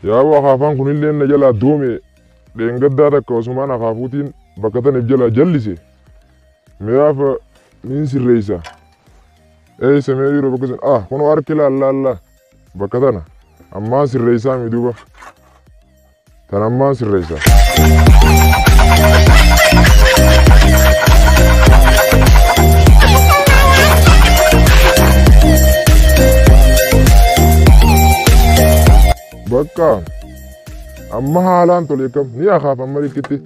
Yaaboo akaafaan kunillee na jalaa doome dheengaddaa takka osumaan akaafuutiin bakka taniif jalaa jallise. Mi'aafa niin sirreessa. Eessa mee yeroo bakka sun ah kunoo harki laallaa bakka tana ammaan sirreessaa mi duuba. Tan ammaan sirreessa. Bakka amma haalaan tole kam ni akaaf amma rikitti.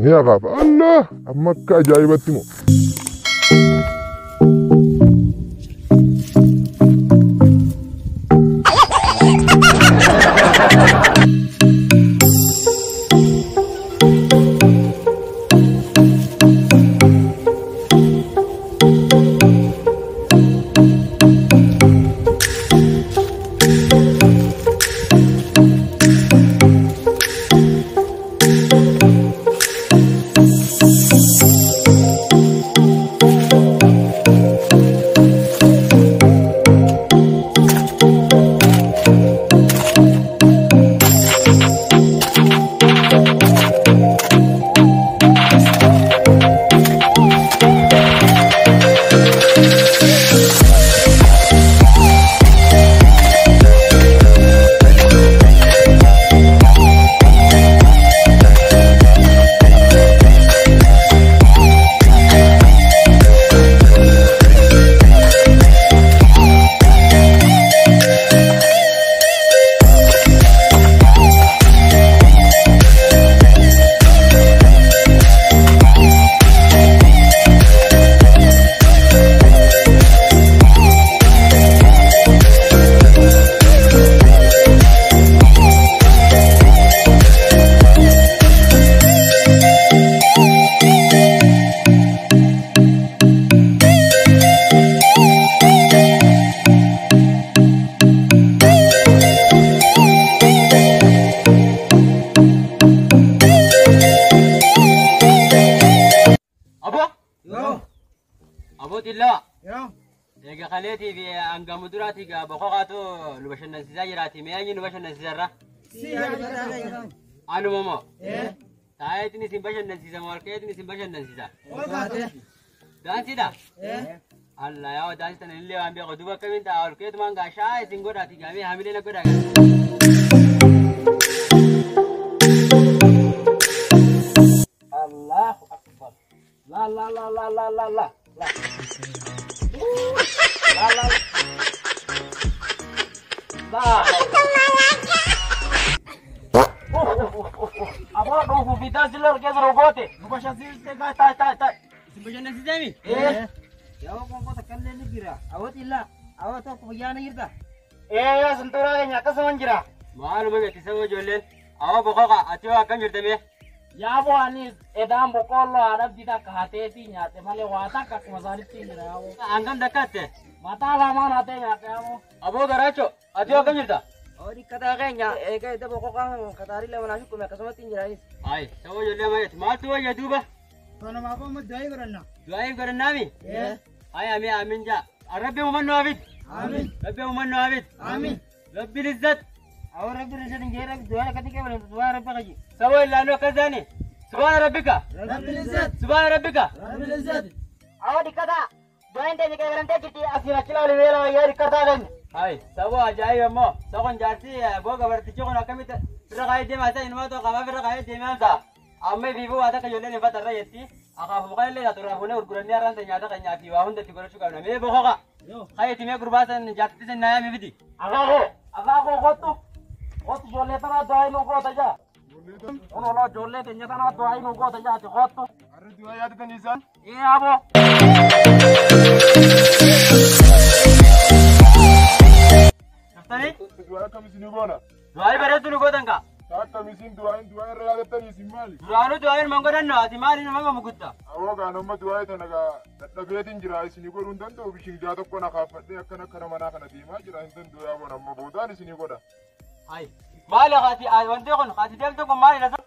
Ni akaaf Allah amma akka ajaa'ibatti moo. Egaa kaleetii fi hanga muduraatii gaa boqoqaatu nu bashannansiisaa jiraati. Mee eenyu nu bashannansiisarra? Anuma moo? Taayeetiin isin bashannansiisa moo harkeetiin isin bashannansiisa? Daansiidha? Allah yaa daansii tana illee waan beeku duuba akkamiin ta'a holkeetumaan gaa shaa isin godhaati gaa mee hamilee na godhaa gaa. Allahu akbar. La la la la la la la. La. La la. La. Aboo dhufu fitaa sila keessa rogote. Nu bashannansiiste gaa taa'e taa'e taa'e. Isin bashannansiiseemi? Yaa'oo qoonqoo takka illee ni jira. Awwaati illaa. Awwa tokko fayyaa ni jirta. Ee sunturaa keenya akkasuma jira. Maaluma beeksisa ijoolleen. Awwa boqoqa ati hoo akkam jirta mee? Yaaboo anis edaan boqqoolloo haadha takka hateetii nyaate malee waa takka akkuma isaanitti hin jira yaaboo. Hangam dakkatte? Mataa lamaan hatee nyaate yaaboo. Aboo garaacho ati hoo akkam jirta? Awwa dhiqqataa keenya eega edda boqoqaan kataarii lama naa shukkumi akkasumatti hin jiraanis. Ayi saboo ijoollee maayeti maaltu wayya duuba? Kanamaaf amma du'aa godhanna. Du'aa godhannaami? Ayi amee amiin jaa. Rabbi uummannu hafit. Amiin. Rabbi uummannu hafit. Amiin. Rabbi izzat. Awwa rabbi izzat hin jee rabbi du'aa akkatti qabalan du'aa rabbi qaji. Saboo illaanuu akkas taane. Subhaana rabbika. Rabbi izzat. Subhaana rabbika. Rabbi izzat. Awwa dhiqqataa. Du'aan teenya qabalamtee jirti asiin achi ilaalu beela wayyaa dhiqqataa keenya. Ayi saboo ajaa'iba immoo soqon jaarsi boo gabartichi kun akkamitti firra kaayee deemaa isa inumaa ta'u qabaa firra kaayee deemaa ta'a. Amma fiifuu waa takka ijoolleen hin fatarra jetti. Akaafuu kan illee turraa fuunee gurgurannee har'aan ta'e nyaata keenyaa fi waa hundatti godhachuu qabna. Mee boqoqa. Kayeeti mee gurbaa san jaartitti san naayaa mifiti. Akaakoo akaakoo kottu kottu ijoollee tanaa du'aa inuu goota jaa. Kun oloo ijoollee teenya tanaa du'aa inuu goota jaati kottu. Harri du'aa yaadatan isaan? Ee aboo. Dhuftanii? Du'aa akkam isinii goona? Du'aa bareedduu nu gootan kaa. Akkam isin du'aa du'aa irra yaadattan isin maali? Duraanuu du'aa hin mangodhannu ati maali nama mugutta? Awoo gaa nama du'aa tana gaa dadhabeetiin jira isinii godhuu hin danda'u bishingaa tokko na kaafadhee akkana akkana manaa kana deemaa jira hin danda'u yaa bona amma boodaan isinii godha. Ayi maali haati wanti kun haati deemtu kun maali lasa?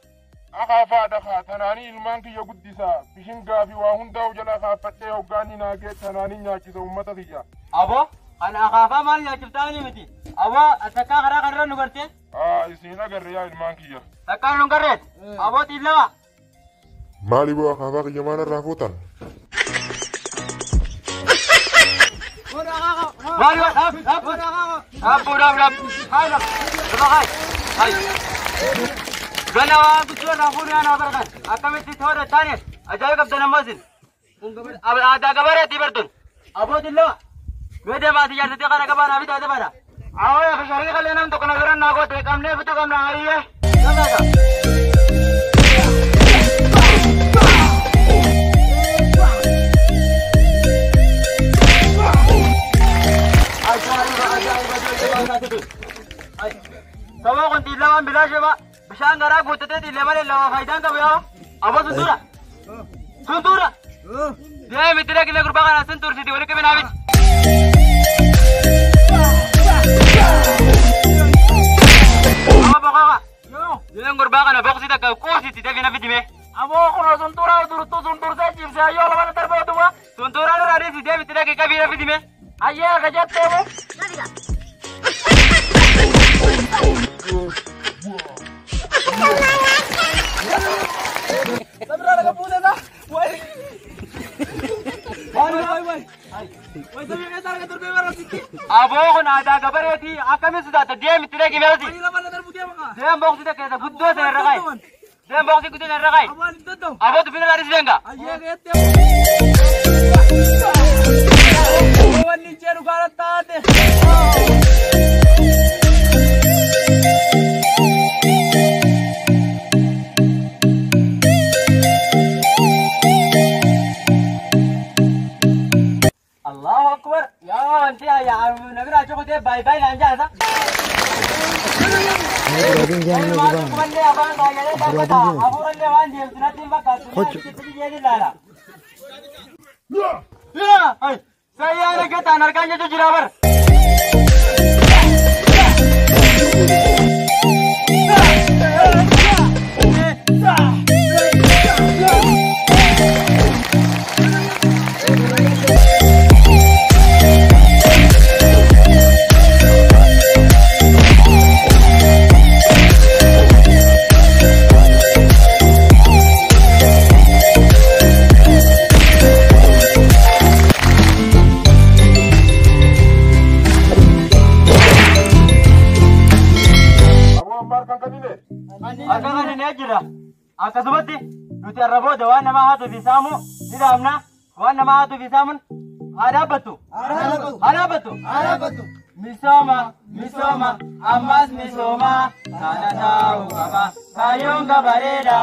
Akaafaadha kaa tanaanii ilmaan kiyya guddisaa bishingaa fi waa hundaa'u jala kaafadhee hoggaanii naagee tanaanii nyaachisa uummata kiyya. Aboo Kana akaafaa maal nyaachiftaanii miti. Aboo takkaa karaa kanarra nu gartee. Isin agarre yaa ilmaan kiyya. Takkaa nu garreet. Aboo xiillama. Maali boo akaafaa kiyya maal irraa fuutan? Maali waa dhaab dhaab. Dhaab dhaab dhaab. Haay dhaab. Dhaab haay. Haay. Gana waa guddoo irraa fuudhu yaa nama barakan. Akkamitti toora taanes ajaa'iba qabdan ammoo isin. Aadaa gabareetii bartun. Aboo xiillama. Mee deemaati jaarsatii kana qabaa naa bitaa deemaadha. Awwa fisharii qalee nam tokko na bira naa goote qabnee bitu qabna hariyyee. Sababa kun xiillamaan bilaashee bishaan garaa guuttatee xiillee malee lama faayidaan qabu yaa. Aboo suntuura. Suntuura. Deemi itti dhaqilee gurbaa kana suntuursiti walitti qabinaa miti. Aboo boqoqa. Deem gurbaa kana boqsi takka kuusiti dafii na fidime. Aboo kun suntuura duruttuu suntuursee ciibsee ayyoo lama darbee duwwa. Suntuura nurraa dhiisi deemi itti dhaqii qabii na fidime. Ayyee akka jetteemu. Aboo kun aadaa gabareetii akkamiin sodaata deemi itti dhaqii meesii. Deem boqsi takka isa guddoo sana irra kaa'i. Deem boqsi guddoo sana irra kaa'i. Aboo dubbiin irraa dhiisi deemga. Allahu akbar. Yaa wanti yaa nabira chukute bye bye naan jaasa. Sayyaara gataan harkaan jechuun jira bar. Aboo ammaa harkaan kanine. Akka kana jira. Akkasumatti nuti har'a booda waan nama haatu fi saamu ni dhaabna. Waan nama haatu fi saamuun haa dhaabbattu. Haa dhaabbattu. Misooma, misooma, ammas misooma. Kana taa'u qaba. Kaayyoon gabareedha.